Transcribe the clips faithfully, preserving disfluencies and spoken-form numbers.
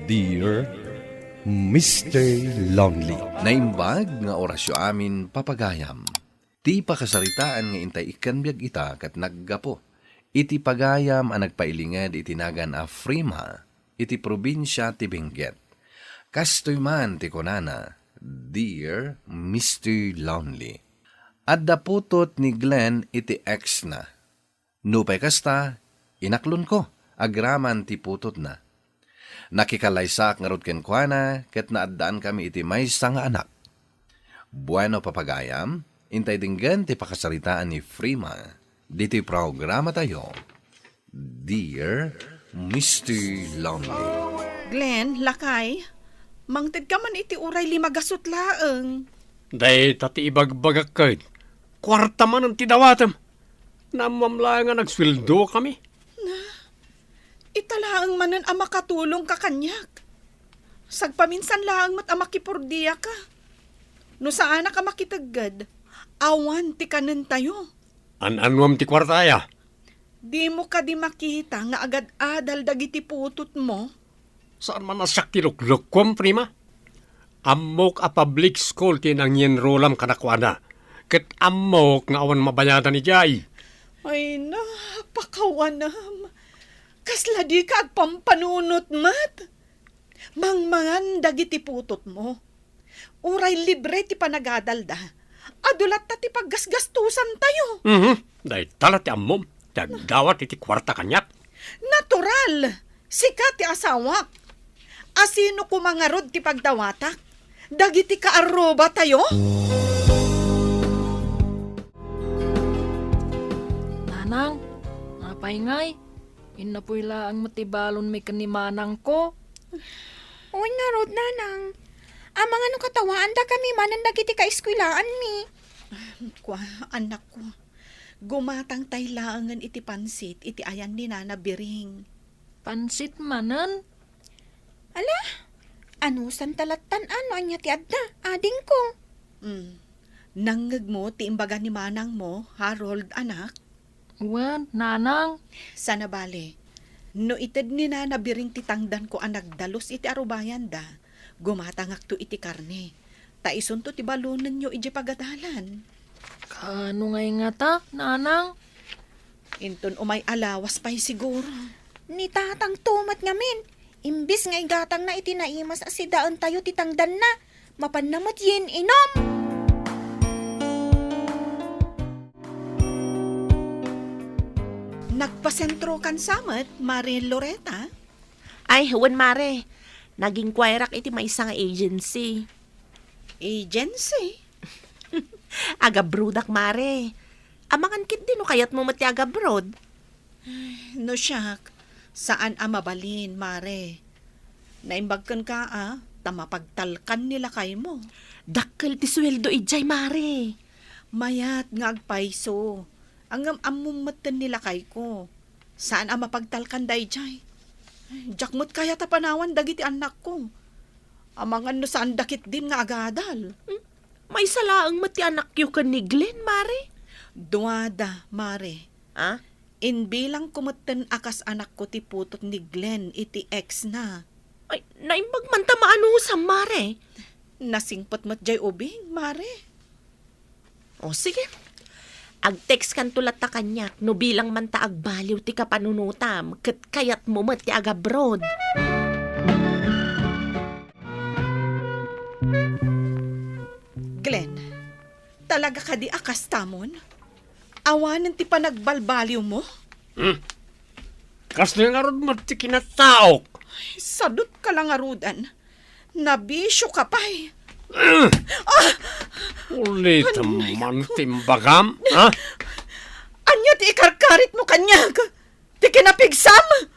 Dear Mister Lonely. Naimbag nga orasyo amin, papagayam. Ti pakasaritaan nga intay ikkan biag ita ket naggapu iti pagayam a nagpailinged iti nagan a Frima iti probinsia ti Benguet. Kastoy man ti kunana, "Dear Mister Lonely, adda putot ni Glenn iti ex na. Nupay kasta, inaklonko agraman ti putotna. Nakikalaysaak ngarud kenkuana ket naaddaankami iti maysa nga anak." Bueno, papagayam, intay denggen ti pakasaritaan ni Frima ditoy programatayo, Dear Mister Lonely. Glenn, lakay, mangtedka man iti uray lima gasut laeng. Dayta ti ibagbagak ket kuarta manen ti dawatem. Naammoam laeng a nagsueldo kami. Na, ita laeng manen a makatulongka kaniak. Sagpaminsan laeng met a makipordiaka. No saanak a makitegged, awan ti kanentayo. An-annuam ti kuarta aya? Dimo kadi makita nga agad-adal dagiti putotmo? Saan man a siak ti luklukkom, Prima? Ammok a public school ti nangienrolam kadakuada. Ket ammok nga awan mabayadan idiay. Ay na, pakawanam. Kasla dika agpampanunot met. Mangmangan dagiti putotmo. Uray libre ti panagadalda, adu latta ti paggasgastusantayo. Mhm. Dayta la ti ammom, ti agdawat iti kuarta kaniak. Natural! Sika ti asawak. Asino koma ngarud ti pagdawatak? Dagiti kaarrubatayo? Nanang, apay ngay? Innapoy laeng met ti balonmi ken ni manangko. Wen ngarud, nanang. Amangan no katawaandakami manen dagiti kaeskuelaanmi. Kua, anakko. Gumatangtay laengen iti pansit iti ayan ni Nana Biring. Pansit manen? Ala, anusanta lattan a no ania ti adda, adingko. Mm. Nangngegmo ti imbaga ni manangmo, Harold, anak? Wen, nanang. Sana bale, no ited ni Nana Biring ti tangdanko a nagdalus iti arubayanda, gumatangakto iti karne. Ta isunto ti balonenyo idiay pagadalan. Kaano ngay ngata, nanang? Inton umay a lawas pay siguro. Ni tatangto met ngamin, imbes nga igatangna iti naimas a sidaentayo ti tangdanna, mapanna met yen inum. Nagpasentrokan sa met, Mare Loreta? Ay, wen, Mare. Nag-inquireak iti maysa nga agency. Agency? Agabroadak, Mare. Amangan ketdi no kayatmo met ti agabroad. Ay, no siak, saan a mabalin, Mare. Naimbag kenka a, ta mapagtalkan ni lakaymo. Dakkel ti sueldo idiay, Mare. Mayat nga agpayso. Ngem ammom metten ni lakayko. Saan a mapagtalkan daydiay. Ay, diak met kayat a panawan dagiti annakko. Amangan no saanda ketdin nga agadal. Hmm? Maysa laeng met ti anakyo ken ni Glenn, Mare? Duada, Mare. Ah? Imbilangko metten a kas anakko ti putot ni Glenn iti ex na. Ay, naimbag man ta maanusam, Mare. Nasingpet met jay ubing, Mare. O, sige. Ag-textkanto latta kaniak no bilang man ta agbaliw ti kapanunotam ket kayatmo met ti agabroad. Glenn, talaga kadi a kastamon? Awanen ti panagbalbaliwmo? Hmm? Kasla ngarud met ti kinataok? Ay, sadut ka la ngaruden. Nabisio ka pay. Ah! Ulitem man ti imbagam, ha? Ania ti ikarkaritmo kaniak? Ti kinapigsam?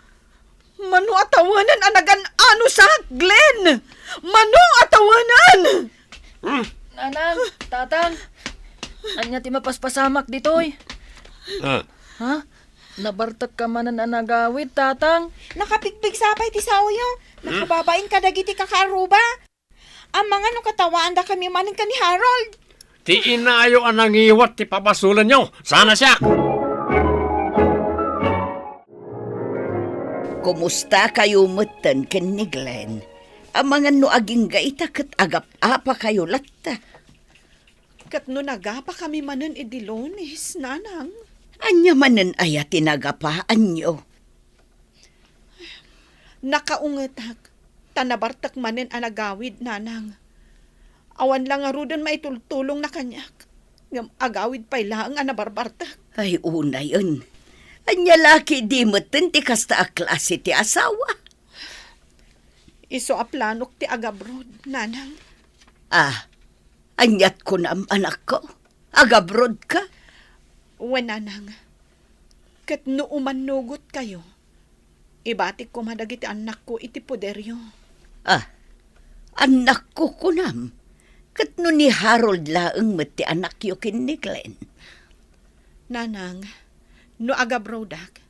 Mano a tawenan a nagan-anusak, Glenn? Mano a tawenan? Hmm? Nanang, tatang, ania ti mapaspasamak ditoy? Ah. Ha? Nabartek ka manen a nagawid, tatang? Nakapigpigsa pay ti saoyo. Hmm? Nakababain kadagiti kakaarruba. Amangan no katawaandakami manen ken ni Harold. Ti inayo a nangiwat ti pabasolenyo. Sana siak. Kumustakayo metten ken ni Glenn? Amangan no agingga ita ket agap-apakayo latta. Ket no nagapakami manen idi Lunes, Nanang? Ania manen aya ti nagapaanyo? Nakaungetak, ta nabartek manen a nagawid, Nanang. Awan la ngaruden maitultulongna kaniak, ngem agawid pay laeng a nabarbartek. Ay, unayen. Ania la ketdi metten ti kasta a klase ti asawa? Isu a planok ti agabroad, Nanang. Ah, aniat kunam, anakko? Agabroadka? Wen, Nanang. Ket no umannugotkayo, ibatik koma dagiti annakko iti poderyo. Ah, annakko kunam? Ket no ni Harold laeng met ti anakyo ken ni Glenn? Nanang, no agabroadak,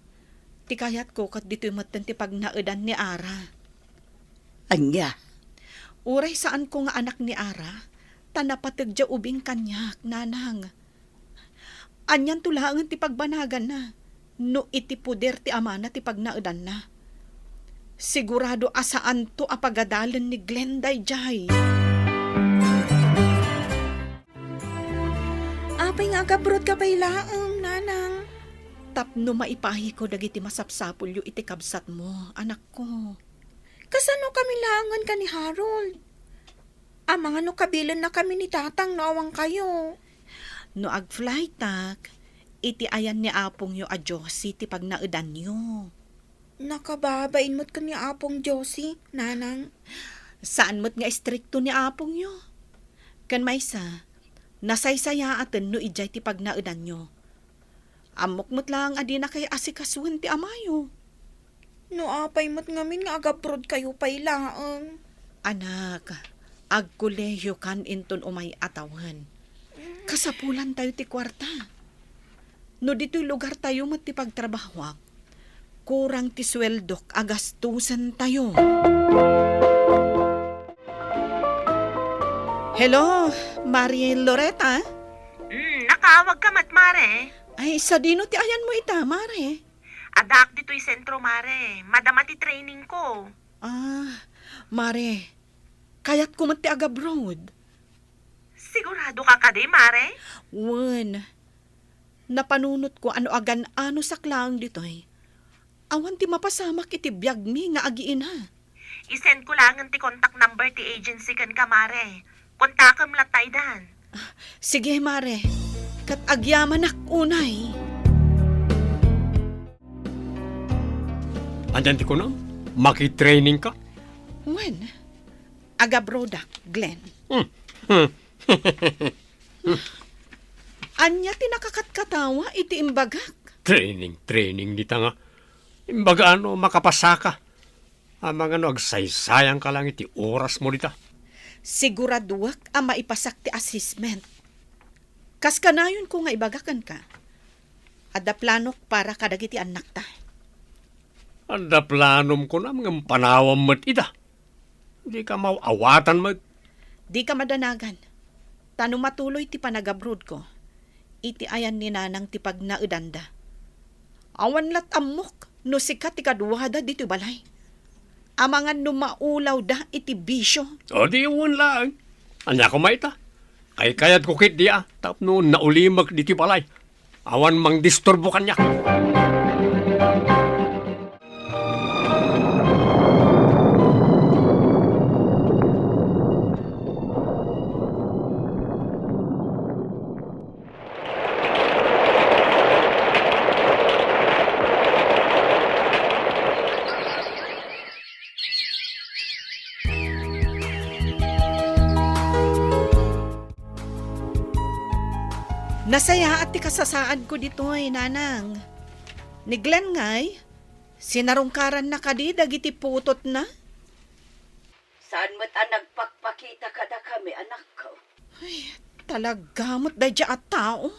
ti kayatko ket ditoy metten ti pagnaedan ni Ara. Ania? Uray saanko nga anak ni Ara, ta napategdiay ubing kaniak, Nanang. Anianto laengen ti pagbanaganna no iti poder ti amana ti pagnaedanna? Sigurado a saanto a pagadalen ni Glenn daydiay. Apay nga agabroadka pay laeng, Nanang? Tapno maipahiko dagiti masapsapulyo iti kabsatmo, anakko. Kasano kami laengen ken ni Harold? Amangan no kabilennakami ni Tatang no awankayo. No agflytak, iti ayan ni apongyo a Josie ti pagnaedanyo. Nakababain met ken ni Apong Josie, Nanang. Saan met nga istrikto ni apongyo. Ken maysa, nasaysayaaten no idiay ti pagnaedanyo. Ammok met laeng a dinakay asikasuen ti amayo. No apay met ngamin nga agabroadkayo pay laeng? Anak, agkolehiyokan inton umay a tawen. Kasapulantayo ti kuarta. No ditoy lugartayo met ti pagtrabahoak, kurang ti sueldok a gastosentayo. Hello, Mari Loretta? Mm, nakaawag ka met, Mare. Ay, sadino ti ayanmo ita, Mare? Addaak ditoy sentro, Mare. Madama ti training ko. Ah, Mare, kayatko met ti agabroad. Sigurado ka kadi, Mare? Wen. Napanunotko a no agan-anosak laeng ditoy, awan ti mapasamak iti biagmi nga agiina. I-send ko laengen ti contact number ti agency kenka, Mare. Kontakem latta idan. Ah, sige, Mare. Ket agyamanak unay. Anian ti kunam? Makitraining ka? Wen, agabroadak, Glenn. Hmm. Hmm. Ania ti nakakatkatawa iti imbagak? Training, training dita nga. Imbaga no makapasaka. Amangan no agsaysayanka laeng iti orasmo dita. Siguraduak a maipasak ti assessment. Kas kanayonko nga ibaga kenka, adda planok para kadagiti annakta. Adda planom kunam ngem panawam met ida. Dika maw-awatan met. Dika madanagan. Ta no matuloy ti panagabroadko, iti ayan ni Nanang ti pagnaedanda. Awan lat ammok no sika ti kaduada ditoy balay. Amangan no maulawda iti bisio. O di wen laeng. Ania koma ita? Kaykayatko ketdi a tapno naulimek ditoy balay. Awan mangdisturbo kaniak. Nasayaat ti kasasaadko ditoy, Nanang. Ni Glenn ngay, sinarungkaranna kadi dagiti putotna? Saan met a nagpakpakita kadakami, anakko? Ay, talaga met daydiay a tao.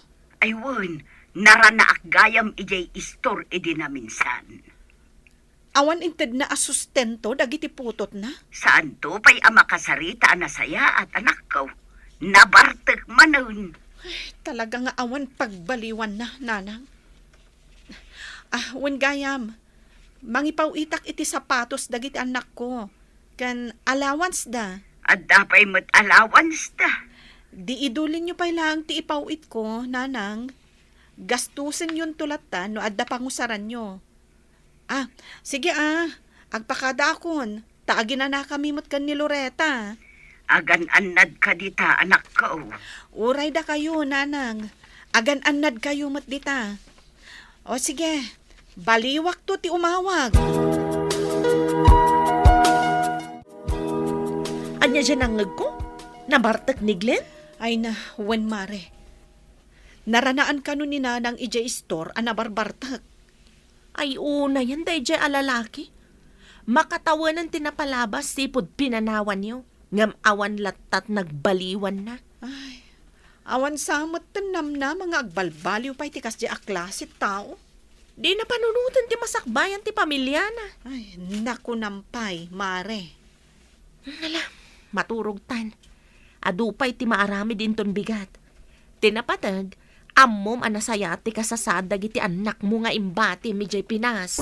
Ay wen, naranaak gayam idiay istor idi naminsan. Awan intedna a sustento dagiti putotna? Saanto pay a makasarita a nasayaat, anakko. Nabartek manen. Ay, talaga nga awan pagbaliwanna, Nanang. Ah, wen gayam, Mangipaw-itak iti sapatos dagiti annakko, ken allowance da. Adda pay met allowance da. Di idulinyo pay laeng ti ipaw-itko, nanang. Gastusenyonto latta no adda pangusaranyo. Ah, sige ah, agpakadaakon, ta aginanakami met ken ni Loreta. Agan-annad ka dita, anakko. Uray dakayo, nanang. Agan-annad kayo met dita. O sige, baliwakto ti umawag. Ania diay nangngegko? Nabartek ni Glenn? Ay na, wen, mare. Naranaan kano ni nanang idiay istor a nabarbartek. Ay, unayen daydiay a lalaki. Makatawenen ti napalabas ti ipud pinanawanyo, ngem awan lattat nagbaliwanna. Ay, awan sa met ti namnama nga agbalbaliw pay ti kasdiay a klase ti tao. Di na panunoten ti masakbayan ti pamiliana. Ay, nakunam pay, mare. Hala, maturogtan. Adu pay ti maaramid inton bigat. Ti napateg, ammom a nasayaat ti kasasaad dagiti annakmo nga imbatim idiay Pinas.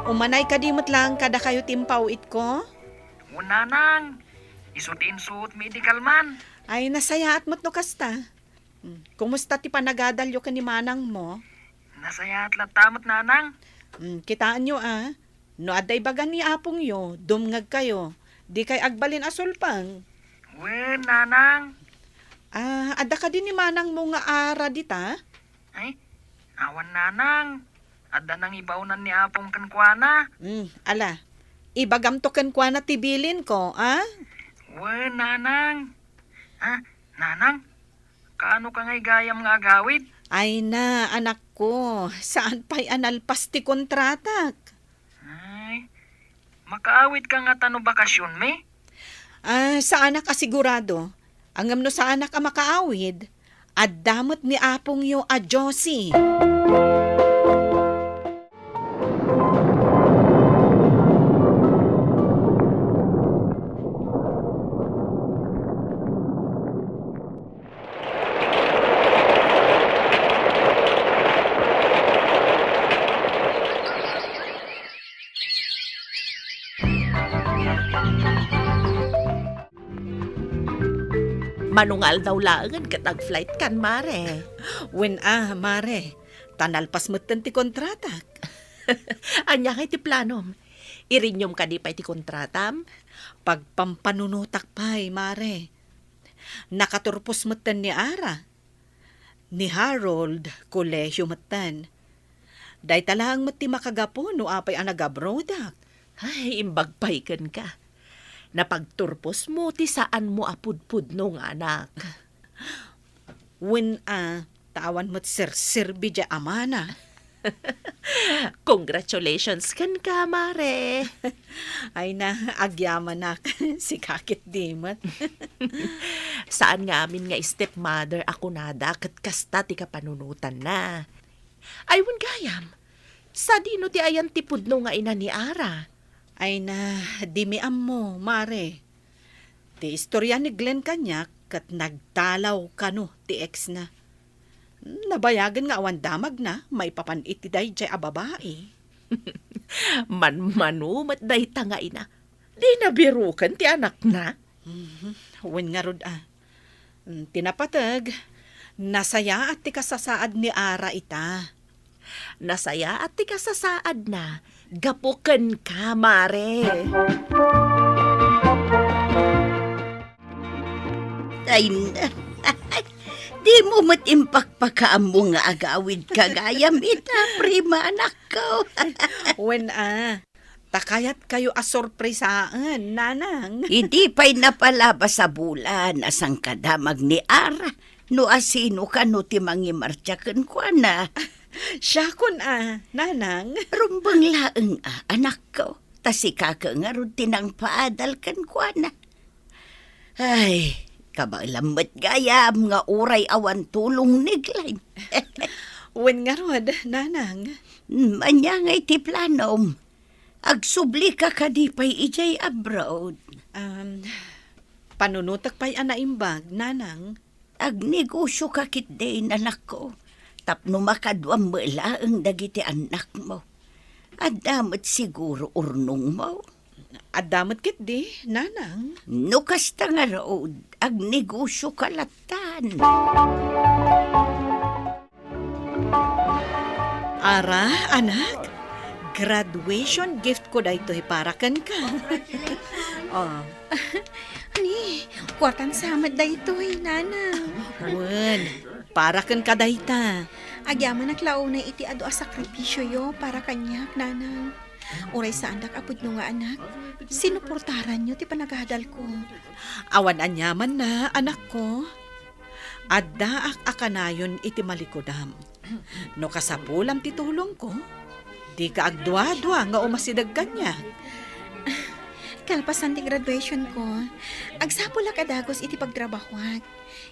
Umanay kadi met laeng kadakayo ti impaw-itko? Wen, nanang, isu ti insuot medical man. Ay, nasayaat met no kasta. Hmm, kumusta ti panagadalyo ken ni manangmo? Nasayaat latta met, nanang. Hmm, kitaenyo a, no adda ibaga ni apongyo, dumngegkayo. Dikay agbalin a sulpeng. Wen, nanang. Ah, adda kadi ni manangmo nga ara dita? Ay, awan, nanang. Adda nangibaonan ni apong kenkuana. Hmm, ala. Ibagamto kenkuana ti bilinko, a? Wen, nanang. Ah, nanang, kaano ka ngay gayam nga agawid? Ay na, anakko, saan pay a nalpas ti kontratak. Ay, makaawid ka ngata no bakasionmi? Ah, saanak a sigurado. Ngem no saanak a makaawid, adda met ni apongyo a Josie. Mano nga aldaw laengen ket ag-flight kan, mare? Wen a, mare. Ta nalpas metten ti kontratak. Ania ngay ti planom? Irinium kadi pay ti kontratam? Pagpampanunotak pay, mare. Nakaturpos metten ni Ara. Ni Harold, kolehio metten. Dayta laeng met ti makagapu no apay a nag-abroadak. Ay, imbag pay kenka. Napagturposmo ti saanmo a pudpudno nga anak. Wen a, ta awan met serserbi diay amana. Congratulations kenka, mare. Ay na, agyamanak. Sika ketdi met. Saan nga amin nga stepmother a kunada ket kasta ti kapanunotanna. Ay, wen gayam, sadino ti ayan ti pudno nga ina ni Ara? Ay na, dimi ammo, mare. Ti istorya ni Glenn kaniak ket nagdalaw kano ti ex-na. Nabayagen nga awan damagna maipapan iti daydiay a babai. Manmano met dayta nga ina. Di nabiruken ti anakna? Mhm. Wen ngarud a. Mm, ti napateg, nasayaat ti kasasaad ni Ara ita. Nasayaat ti kasasaadna gapu kenka, mare. Ay, na. Dimo met impakpakaammo nga agawid ka gayam ita, prima, anakko. Wen a, ta kayatkayo a sorpresaen, nanang. Idi pay napalabas a bulan a sangkadamag ni Ara, no asino kano ti mangimartsa kenkuana. Siakon a, nanang. Rumbeng laeng a, anakko, ta sika ngarud ti nangpaadal kenkuana. Ay, kabaelam met gayam nga uray awan tulong ni Glenn. Wen ngarud, nanang. Hmm, ania ngay ti planom? Agsubli ka kadi pay idiay abroad? Um, panunotek pay a naimbag, nanang. Agnegosio ka ketdin, anakko. Tapno makaduam met laeng dagiti annakmo. Adda met siguro urnongmo. Adda met ketdi, nanang. No kasta ngarud, agnegosioka lattan. Ara, anak, graduation gift ko daytoy para kenka. Oh. Ni, kuartan sa met daytoy, nanang. Wen, para kenka dayta. Agyamanak la unay iti adu a sakripisioyo para kaniak, nanang. Uray saandak a pudno nga anak, sinuportaranyo ti panagadalko. Awan aniamanna, anakko. Addaak a kanayon iti malikudam. No kasapulam ti tulongko, dika agduadua nga umasideg kaniak. Kalpasan ti graduation ko, agsapulak a dagus iti pagtrabahuak.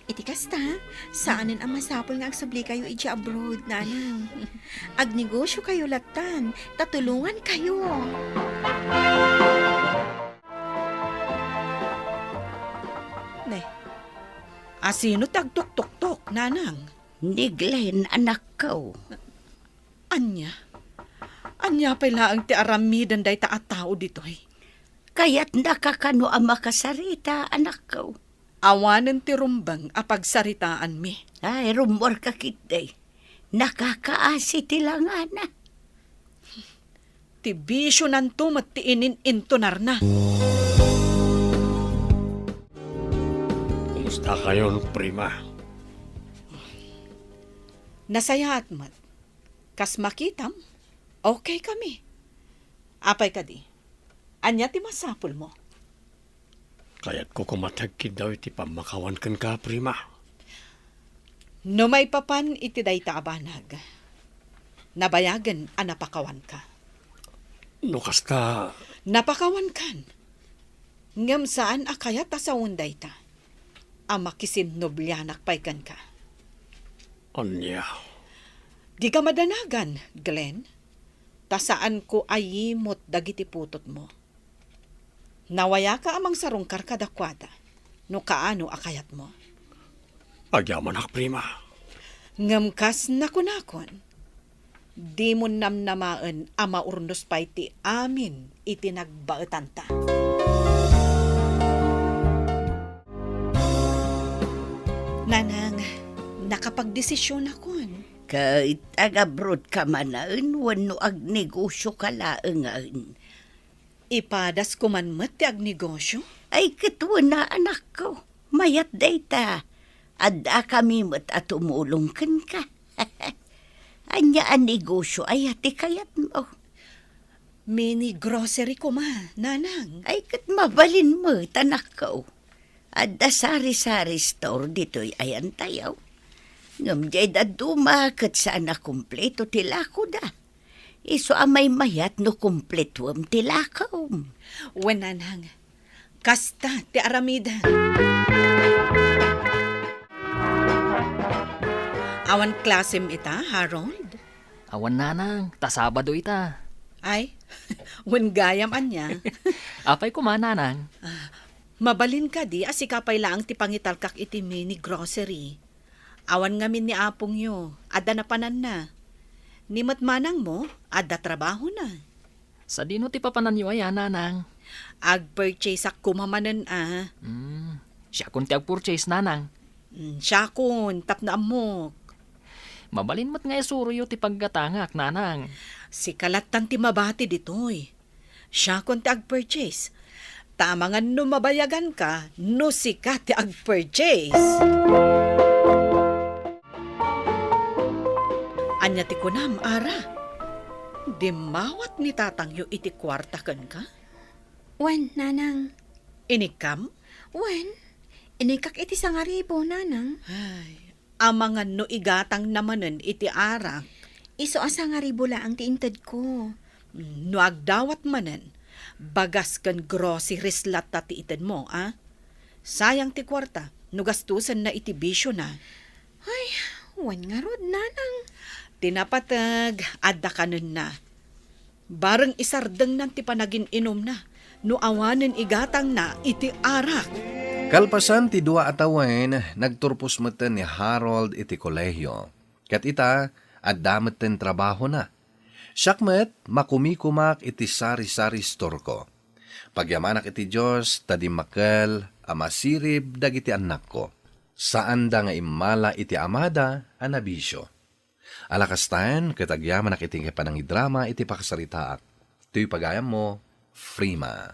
Iti kasta, saanen a masapul nga agsublikayo idiay abroad, nanang. Agnegosiokayo lattan, ta tulongankayo. Ne, asino ti agtuktoktok, nanang? Ni Glenn, anakko. Ania? Ania pay laeng ti aramiden dayta a tao ditoy? Kayatnaka kano a makasarita, anakko? Awanen ti rumbeng a pagsaritaanmi. Ay, rummuarka ketdi. Nakakaasi ti langana. Ti bisionanto met ti inin-intonarna. Kumustakayon, prima? Nasayaat met. Kas makitam, okay kami. Apay kadi? Ania ti masapulmo? Kayatko koma ti agkiddaw iti pammakawan kenka, prima. No maipapan iti dayta a banag, nabayagen a napakawanka. No kasta, napakawankan. Ngem saan a kayat a sawen dayta a makisinnublianak pay kenka. Ania? Dika madanagan, Glenn. Ta saanko a yimot dagiti putotmo. Nawayaka a mangsarungkar kadakuada no kaano a kayatmo. Agyamanak, prima. Ngem kas nakunakon, dimon namnamaen a maurnos pay ti amin iti nagbaetanta. Nanang, nakapagdesisionakon. Ket agabrodka manen wenno agnegosioka laengen? Ipadas ko man met ti agnegosio? Ay, ket wen a, anakko. Mayat dayta. Addakami met a tumulong kenka. Ania a negosio aya ti kayatmo? Mini grocery koma, nanang. Ay, ket mabalin met, anakko. Adda sari-sari store ditoy ayantayo. Ngem diay dadduma ket saan a kumpleto ti lakoda. Isu a maymayat no kumpletoem ti lakom. Wen, nanang. Kasta ti aramidem. Awan klasem ita, Harold? Awan, nanang, ta Sabado ita. Ay, wen gayam ania. Apay koma, nanang? Ah, mabalin kadi a sika pay laeng ti pangitalkak iti mini grocery. Awan ngamin ni apongyo, adda napananna. Ni met manangmo, adda trabahona. Sadino ti papananyo aya, nanang? Agpurchaseak koma manen a. Hmm, siakon ti agpurchase, nanang. Hmm, siakon, tapno ammok. Mabalin met nga isuroyo ti paggatangak, nanang. Sika lattan ti mabati ditoy. Siakon ti agpurchase. Ta amangan no mabayaganka no sika ti agpurchase. Ania ti kunam, Ara? Dimmawat ni tatangyo iti kuarta kenka? Wen, nanang. Inikkam? Wen, inikkak iti sangaribu, nanang. Ay, amangan no igatangna manen iti arak. Isu a sangaribu laeng ti intedko. No agdawat manen, bagas ken groceries latta ti itedmo, a? Sayang ti kuarta no gastusenna iti bisiona. Ay, wen ngarud, nanang. Ti napateg, adda kanenna. Bareng isardengnan ti panagin-inumna no awanen igatangna iti arak. Kalpasan ti dua a tawen, nagturpos metten ni Harold iti kolehio. Ket ita, adda metten trabahona. Siak met, makumikumak iti sari-sari store-ko. Pagyamanak iti Dios ta dimmakkel a masirib dagiti annakko. Saanda nga immala iti amada a nabisio. Ala kastaen, ket agyamanak iti panangidrama iti pakasaritaak. Toy pagayammo, Frima.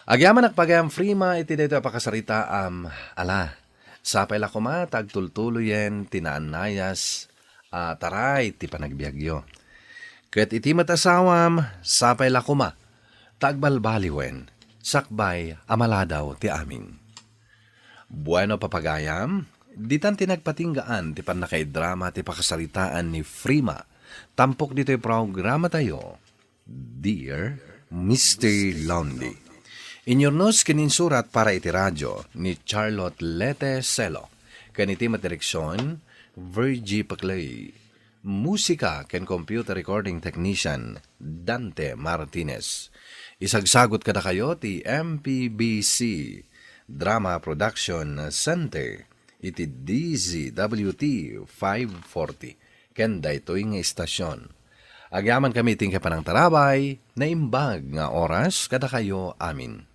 Agyamanak pagayam Frima iti daytoy a pakasaritaam. Ala, sapay la koma ta agtultuloyen ti naannayas a taray ti panagbiagyo. Ket iti met asawam, sapay la koma ta agbalbaliwen, sakbay a maladaw ti amin. Bueno, papagayam, ditan ti nagpatinggaan ti pannakaidrama ti pakasaritaan ni Frima tampok ditoy programatayo, Dear Mister Lonely. Inyurnos ken insurat para iti radyo ni Charlotte Lete Selo, ken iti met direksion, Virgie Paclay. Musika ken computer recording technician, Dante Martinez. Isagsagut kadakayo ti M P B C Drama Production Center iti D Z W T five forty ken daytoy nga istasion. Agyamankami iti panangtarabay, naimbag nga oras kadakayo amin.